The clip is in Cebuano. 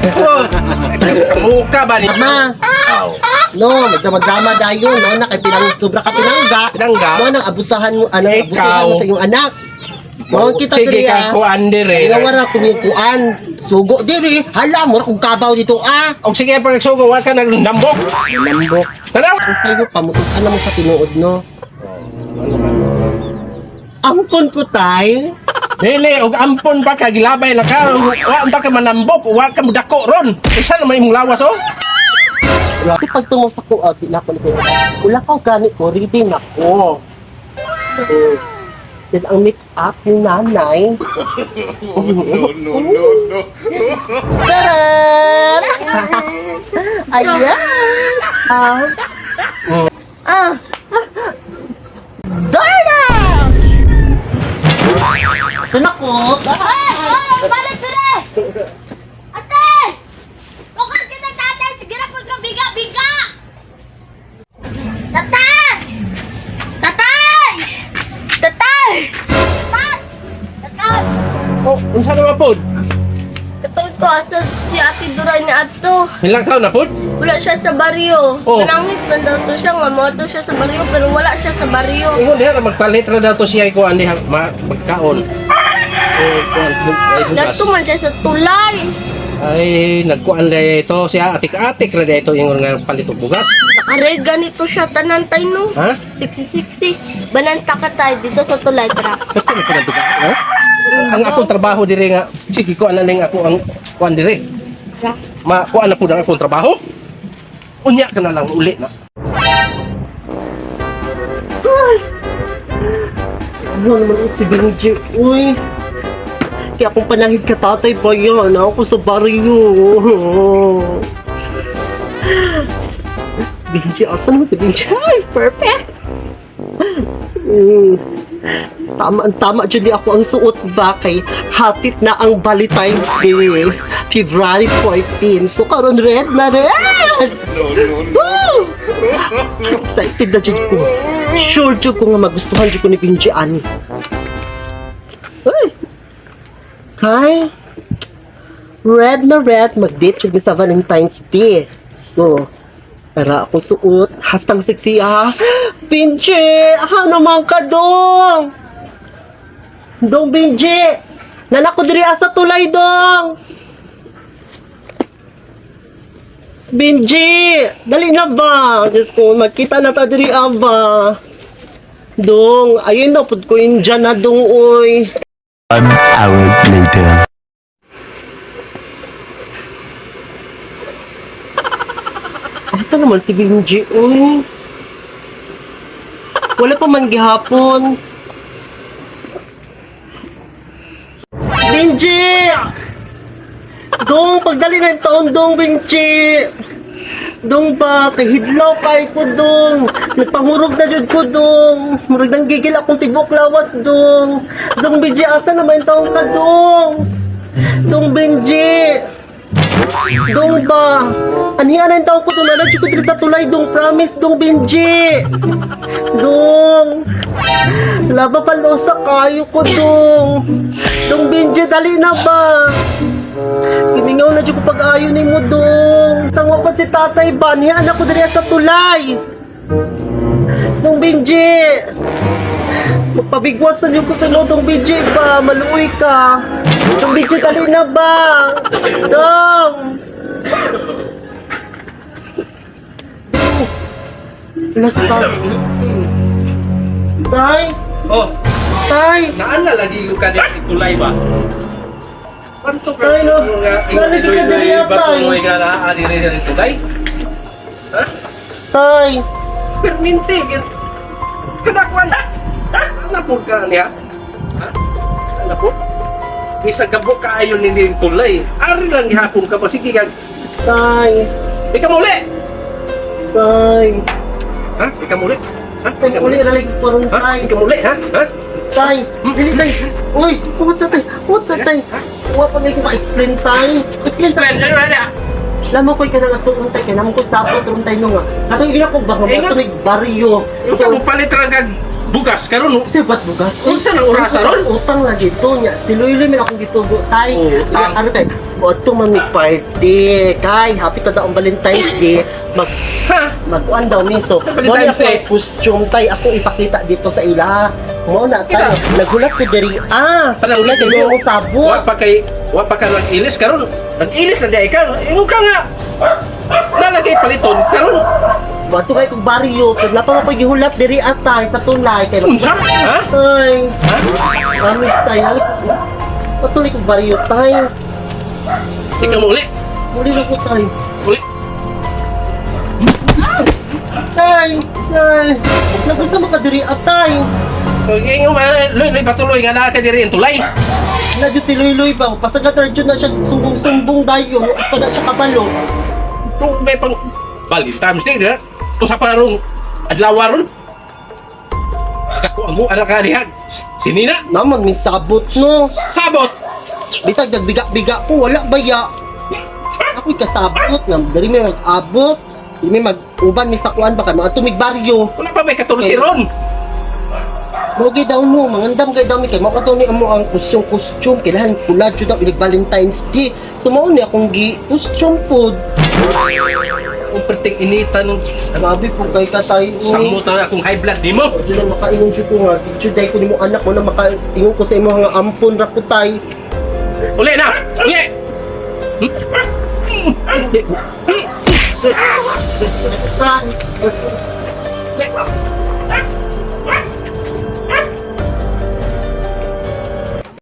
Ko. Sa muka ba ni? Ma, Aw. no, magdamag-dama dayon, no, na kay pinang sobra ka pinangga. Pinangga? Mo nang abusahan mo, ano, Ikaw. abusuhan mo sa iyong anak. Mo kita Sige diri ka ah. kuan dire. Nga wala kung yung kuan. Sugo diri, hala mo ra kung kabaw dito ah. Og sige pagsugo wa ka nagnambok. Lambok. Tanaw. Ang sayo pamutuan na mo sa tinuod no. Ampon ko tay. Dili og ampon pa ka gilabay na ka. Wa ba ka manambok, wa ka mudako ron. Unsa naman imong lawas oh? Kasi pag tungo sa ko, di na ako ni Wala ka gani ko, ready na ko. Then ang make-up ni nanay. No, no, no, no. Taran! Ayan! Ah. Ah! Darna! Ito na ko. Ay! Ay! Balik dire! Ate! Bukod kita tatay! Sige na pagkabiga-biga! Tatay! Tatay! Tatay! Tatay! Tatay! Oh, unsa naman pod? Katong ko, asa si Ate Duray ni Ato. Hilakaw na pod? Wala siya sa baryo. Oh. Panangit man daw to siya nga moto siya sa baryo pero wala siya sa baryo. Ingon diha na magpalit ra daw to siya kuan diha magkaon. Oh, kuan ay, bugas. Nato man siya sa tulay. Ay, nagkuan ra ito siya atik-atik ra ito ingon nga palit og bugas. Nakared ganito siya tanan tay no. Ha? Siksi-siksi. Bananta ka tayo dito sa tulay tara. Ba't ka nagpinabiga? Ha? Ang akong trabaho dire nga sige kuan na ning ako ang kuan dire. Tara. Ma kuan na pud ang akong trabaho. Unya ka na lang uli na. Ay! Ano naman si Benji? Uy! Kaya kung panangit ka tatay ba yan? Ako sa baryo. Benji, asa naman si Benji? Ay, perfect! Mm. Tama, ang tama dyan di ako ang suot ba kay hapit na ang Valentine's Day, February 14. So karon red na red! No, no, no. Woo! Excited na dyan ko. Sure dyan ko nga magustuhan dyan ko ni Benji ani. Uy! Hi! Red na red, mag-date dyan mi sa Valentine's Day. So, tara akong suot. Hastang sexy ah. Benji! Ano man ka dong? Dong Benji! Nalako diri asa tulay dong! Benji! Dali na ba? Diyos ko, magkita na ta diri ba? Dong, ayun na, pud ko yun dyan na dong, oy. 1 hour later. Asa naman si Benji, oy? Wala pa man gihapon. Benji! Dong, pagdali na yung taon, dong, Benji! Dong ba, kahidlaw kay ko, dong. Nagpangurog na jud ko, dong. Murag nang gigil akong tibok lawas, dong. Dong, Benji, asa naman yung taon ka, dong? Dong, Benji! Dong ba? Anihan ang tao ko dong. Nalad ko diri sa tulay dong. Promise dong Benji. Dong. Laba palosa kayo ko dong. Dong Benji dali na ba? Gimingaw na jud ko pag-ayo nimo dong. Tangwa pa si tatay ba? Anihan ako diri sa tulay. Dong Benji. Magpabigwas na niyo ko sa dong Benji ba? Maluoy ka. Dong Benji dali na ba? Dong! Wala si tatay. Tay! Oh, Tay! naan na lagi ka diri sa tulay ba? Panto ka Tay, no. nga Nalagi ka diri, ah, tay. Batuloy nga na diri sa tulay. Ha? Tay! Perminti kadakuan na. Ha? Ano po ka niya? Ha? Ano po? Isa gabo kaayo ni diri tulay. Ari lang gihapon ka pa sige kag. Tay! Ika muli. Tay! Ha? Ika muli. Ha? Tay, Ika uli muli. na lagi ko ron, Ha? tay. Ika muli ha? Ha? Tay! Dili, tay! Uy! What's that, tay? What's that, tay? Wa pa ko ma-explain, tay. Explain, tay. Friend, ano na? Lamo ko'y kanang atong tay, kay namo ko sapot ron tay no nga. Katong ila ko ba nga Ingat. may baryo. Yung So, ka mo palit ra kag Bugas karon, no? Sibat bugas. Unsa na orasa ron? Utang na dito nya. Si Luy man akong gitugo tay. Oh, utang. Ano tay? Adto man mi party. Kay happy ta daw ang Valentine's Day. Mag Ha? Magkuan daw mi, so Valentine's mo ni ako Day. ang costume tay, ako ipakita dito sa ila. Mo na tay. Kita. Nagulat ko diri ah. Sa Panahon tulay dito. kay mo sabot. Wa pa ka nag-ilis karon. Nag-ilis na di ka. Ingon ka nga. Lalagay paliton karon. Bato kay kog baryo, pag napa mo koy gihulat diri atay sa tulay kay Unsa? Ha? Tay. Ha? Kami tay. Patuloy kog baryo tay. Di ka mo uli. Muli na ko tay. Uli. Tay, tay. Nagusto mo ka diri atay. Ingon ba, Loy, Loy, patuloy nga naa ka diri ang tulay. Na jud si Luy ba pasagat ra jud na siya sumbong-sumbong dayon at pa na siya kabalo. Kung may pang Valentine's Day, di ba? Usa pa rong adlaw ron. Kako ang anak ka diha. Sinina, Naman may sabot no. sabot. Bitag nagbiga-biga ko wala baya. Ako'y kasabot nga diri may mag-abot. Diri may mag-uban mi sa kuan baka mga tumig baryo. Wala pa may 14 ron. Mao gay daw mo, mangandam kay daw mi kay mao ni amo ang kustyong-kustyong kailangan pula jud daw inig Valentine's Day. So mao ni akong gi kustyong pod. Kung perting initan Grabe po kay katay. samot na akong high blood nimo. Di na makaingon jud ko nga, jud dai ko nimo anak mo na makaingon ko sa imo nga ampon ra ko tay. Uli na! Uli! Tay. Uli!